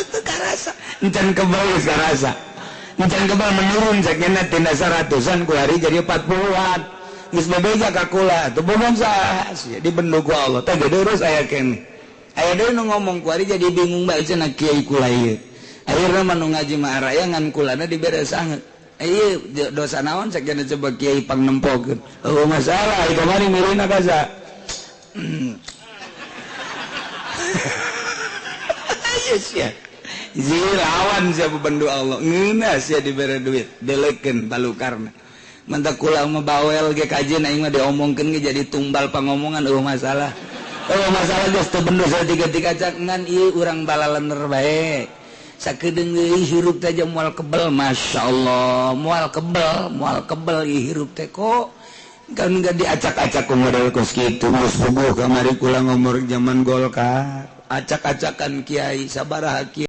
Teu karasa. Encan kebal geus karasa. Encan kebal menurun sakena tina 100-an ku hari jadi 40-an. Geus bebeja ka kula, teu bohong saha sia dibendu ku Allah. Teh geus aya keneh. Aya deui nu ngomong ku hari jadi bingung bae cenah kiai kula ieu. Akhirna mah nu ngaji mah araya ngan kulana dibere sanget. Ieu dosa naon sakena coba kiai pangnempokeun. Oh masalah ieu kamari mirina kaza. Yes ya. Zi lawan siapa bendu Allah. Ngeunah sia dibere duit, delekeun balukarna. Mentak kula mah bawel ge kajeun aing mah diomongkeun ge jadi tumbal pangomongan eueuh masalah. Eueuh masalah geus teu bendu saeutik-eutik acak ngan ieu urang balalener bae. Sakedeung deui hirup teh aja moal kebel, masyaallah, moal kebel ieu hirup teh kok kan enggak diacak-acak ku model kos kitu. Geus puguh kamari kula ngomor zaman Golkar, acak-acakan kiai sabaraha kiai.